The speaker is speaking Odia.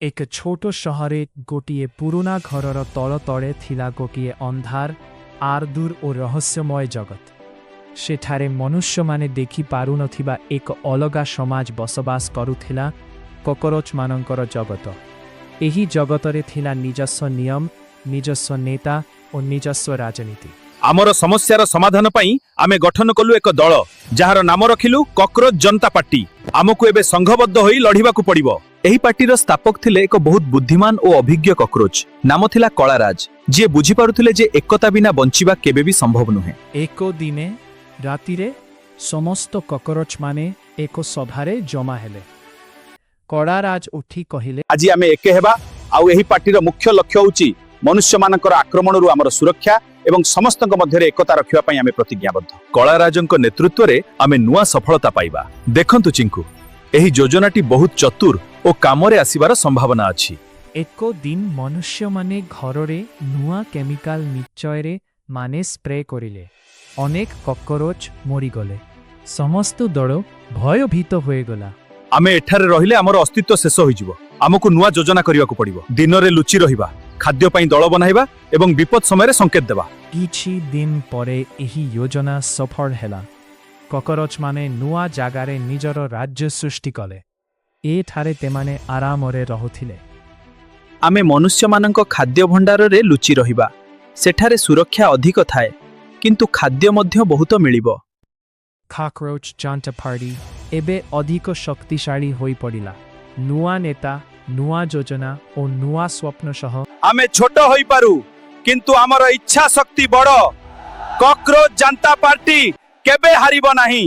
ଏକ ଛୋଟ ସହରେ ଗୋଟିଏ ପୁରୁଣା ଘରର ତଳ ତଳେ ଥିଲା ଗୋଟିଏ ଅନ୍ଧାର, ଆର୍ଦୁର ଓ ରହସ୍ୟମୟ ଜଗତ। ସେଠାରେ ମନୁଷ୍ୟମାନେ ଦେଖି ପାରୁନଥିବା ଏକ ଅଲଗା ସମାଜ ବସବାସ କରୁଥିଲା, କକରୋଚମାନଙ୍କର ଜଗତ। ଏହି ଜଗତରେ ଥିଲା ନିଜସ୍ୱ ନିୟମ, ନିଜସ୍ୱ ନେତା ଓ ନିଜସ୍ୱ ରାଜନୀତି। ଆମର ସମସ୍ୟାର ସମାଧାନ ପାଇଁ ଆମେ ଗଠନ କଲୁ ଏକ ଦଳ, ଯାହାର ନାମ ରଖିଲୁ କକ୍ରୋଚ ଜନତା ପାର୍ଟି। ଆମକୁ ଏବେ ସଂଘବଦ୍ଧ ହୋଇ ଲଢ଼ିବାକୁ ପଡ଼ିବ। ଏହି ପାର୍ଟିର ସ୍ଥାପକ ଥିଲେ ଏକ ବହୁତ ବୁଦ୍ଧିମାନ ଓ ଅଭିଜ୍ଞ କକ୍ରୋଚ, ନାମ ଥିଲା କଳାରାଜ, ଯିଏ ବୁଝିପାରୁଥିଲେ ଯେ ଏକତା ବିନା ବଞ୍ଚିବା କେବେ ବି ସମ୍ଭବ ନୁହେଁ। ଏକ ଦିନେ ରାତିରେ ସମସ୍ତ କକରୋଚମାନେ ଏକ ସଭାରେ ଜମା ହେଲେ। କଳାରାଜ ଉଠି କହିଲେ, ଆଜି ଆମେ ଏକେ ହେବା ଆଉ ଏହି ପାର୍ଟିର ମୁଖ୍ୟ ଲକ୍ଷ୍ୟ ହେଉଛି ମନୁଷ୍ୟମାନଙ୍କର ଆକ୍ରମଣରୁ ଆମର ସୁରକ୍ଷା ଏବଂ ସମସ୍ତଙ୍କ ମଧ୍ୟରେ ଏକତା ରଖିବା ପାଇଁ ଆମେ ପ୍ରତିଜ୍ଞାବଦ୍ଧ। କଳାରାଜଙ୍କ ନେତୃତ୍ୱରେ ଆମେ ନୂଆ ସଫଳତା ପାଇବା। ଦେଖନ୍ତୁ ଚିଙ୍କୁ, ଏହି ଯୋଜନାଟି ବହୁତ ଚତୁର ଓ କାମରେ ଆସିବାର ସମ୍ଭାବନା ଅଛି। ଏକ ଦିନ ମନୁଷ୍ୟମାନେ ଘରରେ ନୂଆ କେମିକାଲ ନିଶ୍ଚୟରେ ମାନେ ସ୍ପ୍ରେ କରିଲେ। ଅନେକ କକରୋଚ ମରିଗଲେ। ସମସ୍ତ ଦଳ ଭୟଭୀତ ହୋଇଗଲା। ଆମେ ଏଠାରେ ରହିଲେ ଆମର ଅସ୍ତିତ୍ୱ ଶେଷ ହୋଇଯିବ। ଆମକୁ ନୂଆ ଯୋଜନା କରିବାକୁ ପଡ଼ିବ। ଦିନରେ ଲୁଚି ରହିବା, ଖାଦ୍ୟ ପାଇଁ ଦଳ ବନାଇବା ଏବଂ ବିପଦ ସମୟରେ ସଂକେତ ଦେବା। କିଛି ଦିନ ପରେ ଏହି ଯୋଜନା ସଫଳ ହେଲା। କକରୋଚମାନେ ନୂଆ ଜାଗାରେ ନିଜର ରାଜ୍ୟ ସୃଷ୍ଟି କଲେ। ଏଠାରେ ସେମାନେ ଆରାମରେ ରହୁଥିଲେ। ଆମେ ମନୁଷ୍ୟମାନଙ୍କ ଖାଦ୍ୟ ଭଣ୍ଡାରରେ ଲୁଚି ରହିବା। ସେଠାରେ ସୁରକ୍ଷା ଅଧିକ ଥାଏ, କିନ୍ତୁ ଖାଦ୍ୟ ମଧ୍ୟ ବହୁତ ମିଳିବ। କକରୋଚ ଜନତା ପାର୍ଟି ଏବେ ଅଧିକ ଶକ୍ତିଶାଳୀ ହୋଇପଡ଼ିଲା, ନୂଆ ନେତା, ନୂଆ ଯୋଜନା ଓ ନୂଆ ସ୍ୱପ୍ନ ସହ। ଆମେ ଛୋଟ ହୋଇପାରୁ, କିନ୍ତୁ ଆମର ଇଚ୍ଛା ଶକ୍ତି ବଡ଼। କକ୍ରୋଚ ଜନତା ପାର୍ଟି କେବେ ହାରିବ ନାହିଁ।